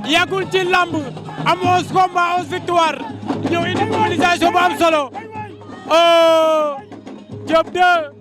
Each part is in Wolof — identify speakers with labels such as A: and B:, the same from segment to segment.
A: yàggul ci lamb am 11 combats 11 victoire ñëw indi mobilisation bu am solo oh Diop 2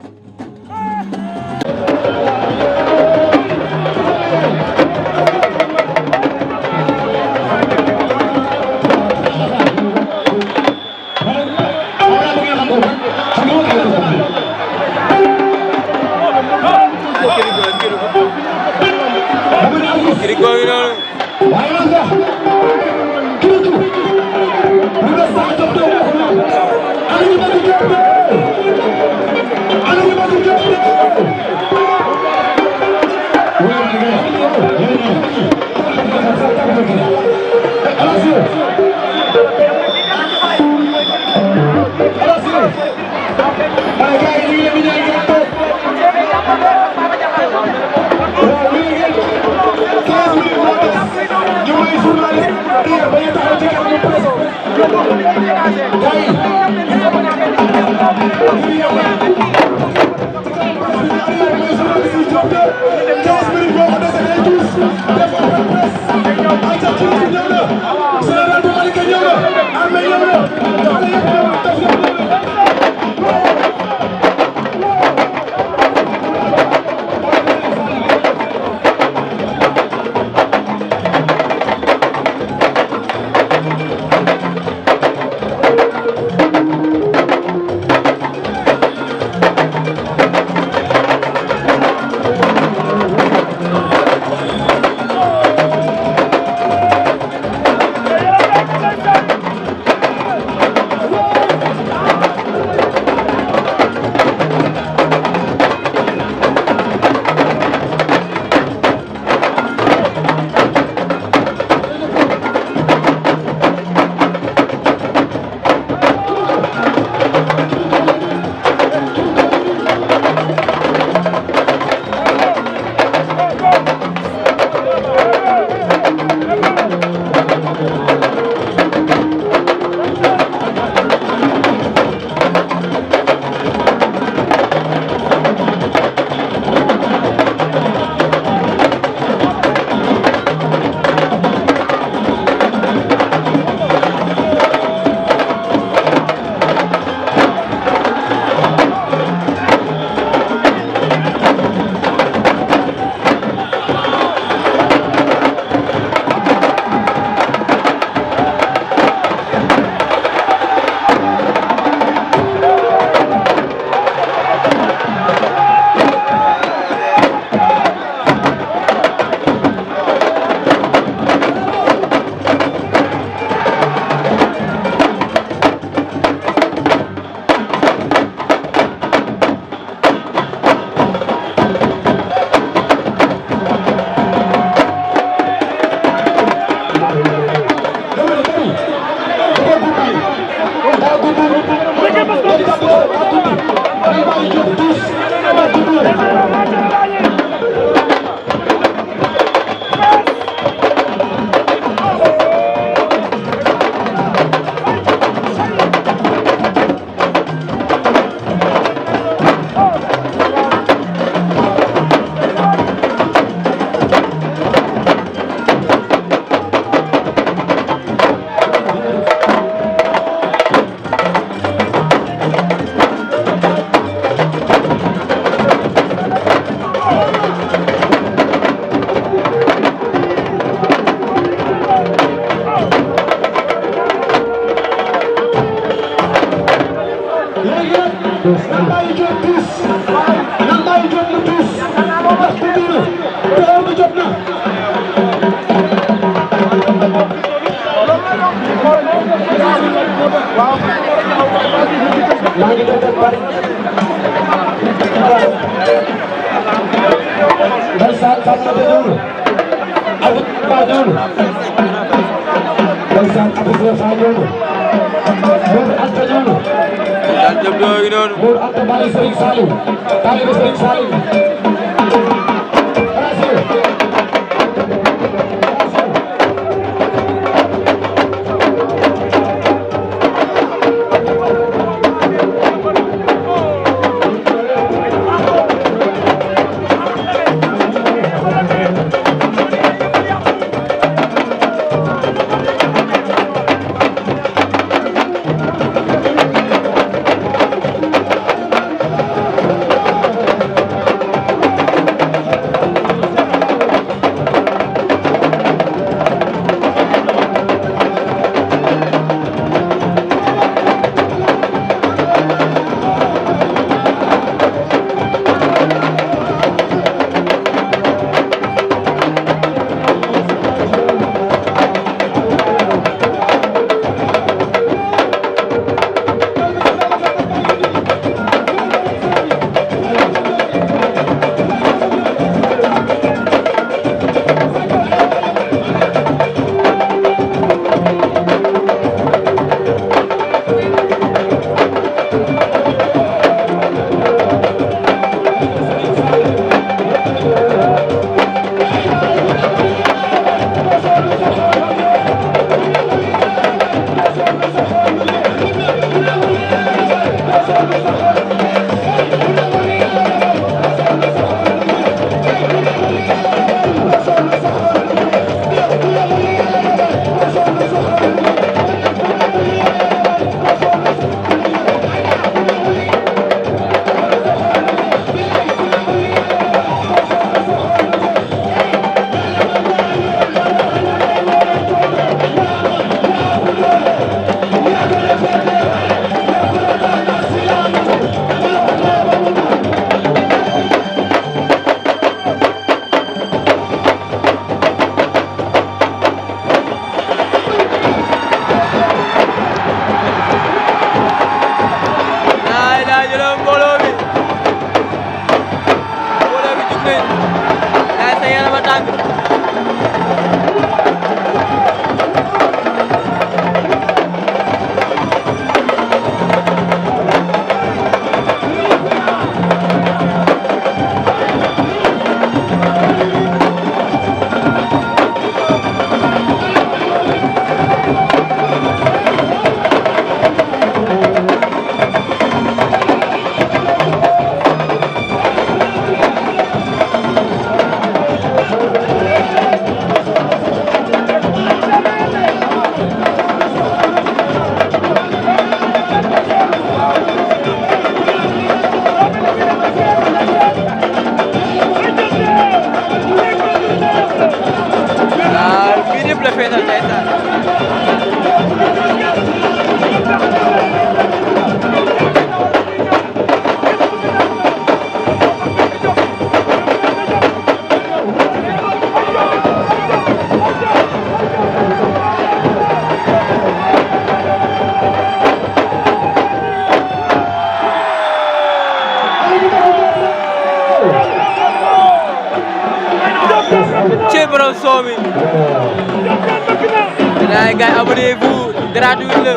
B: la feetal ndeysaan borom soow mi gars yi abonnez-vous gratuit la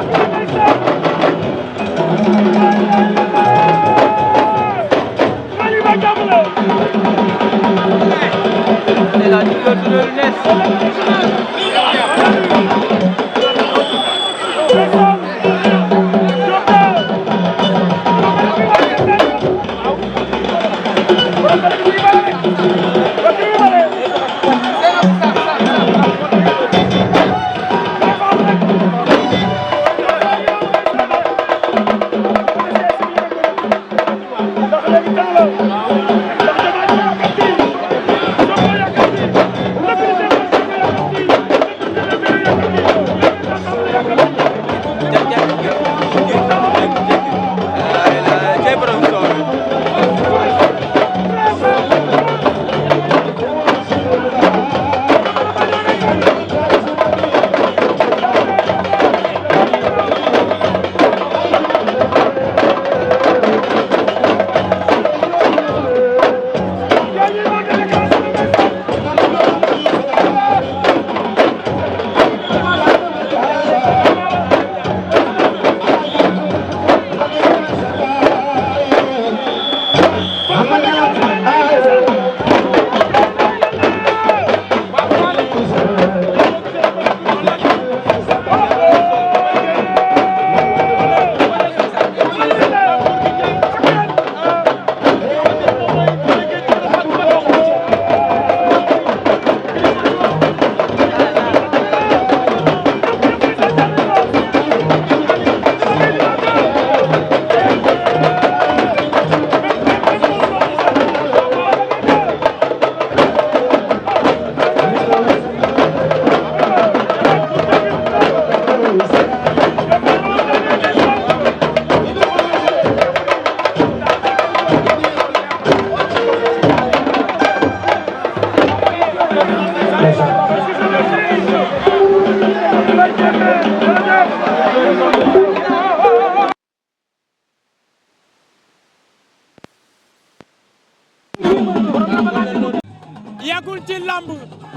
A: yàggul ci lamb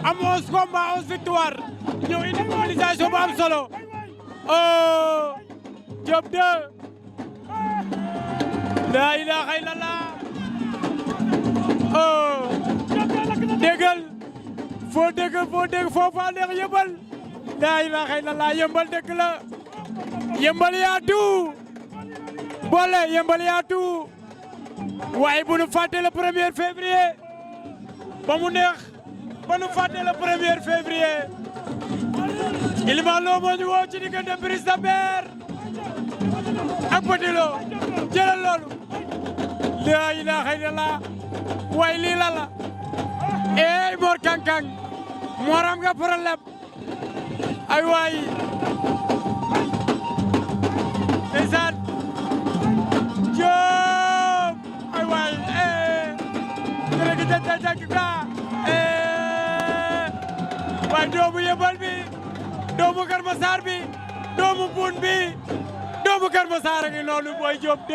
A: am 11 combats 11 victoire ñëw indi mobilisation bu am solo oh Diop 2 la ilaha illallah oh déggal foo dégg foofu a neex yëmbal la ilaha illallah yëmbal dëkk la yëmbal yaa tout boole yëmbal yaa tout waaye bu nu fàtte le 1er février ba mu neex ba nu fàtte le 1er février Iliman Lo moo ñu woo ci diggante Brise de Mer ak Petit Lo jëlal loolu la ilaha illallah waaye lii la la ey Mor Kang Kang mooram nga problème ay waay ndeysaan Diop ay waay waaye doomu Yeumbeul bi doomu Keur Massar bi doomu Boune bi doomu Keur Massar a ngi noonu Boy Diop 2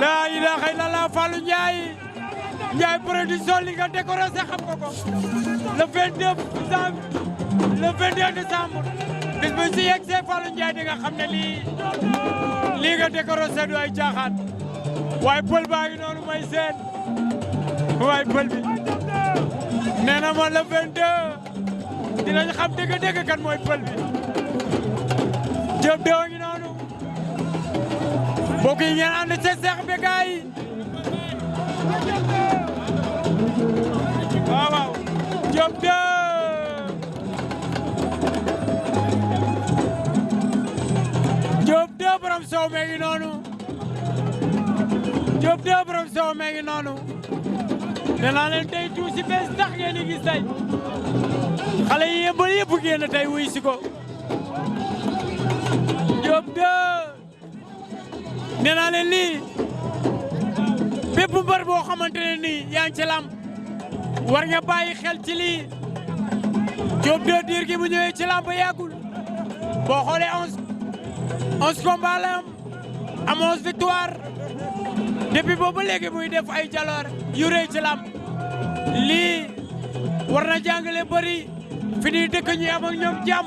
A: la ilaha illallah Fallou Ndiaye production li nga décoré xam nga ko le 22 décembre bis bu si yegg see Fallou Ndiaye di nga xam ne lii nga décoré du ay caaxaan waaye pël baa ngi noonu may seen waaye pël bi nee na ma le 22 dinañ xam dëgg-dëgg kan mooy pël bi Diop 2 ngi noonu mbokk yi ngeen ànd ci Cheikh Bécaye waaw waaw Diop 2 Diop 2 borom sow mee ngi noonu Diop 2 borom sow mee ngi noonu nee naa leen tey tuuti si bees ndax ngeen di gis tey xale yi yëmbal yëpp génn tey wuy si ko Diop 2 nee naa leen lii bépp mbër boo xamante ne nii yaa ngi ci lamb war nga bàyyi xel ci lii Diop 2 diir gi bu ñëwee ci lamb yàggul boo xoolee 11 combats la am 11 victoire depuis boobu léegi muy def ay jaloor yu rëy ci lamb lii war na jàngale bëri fi ñuy dëkk ñu am ak ñoom jàmm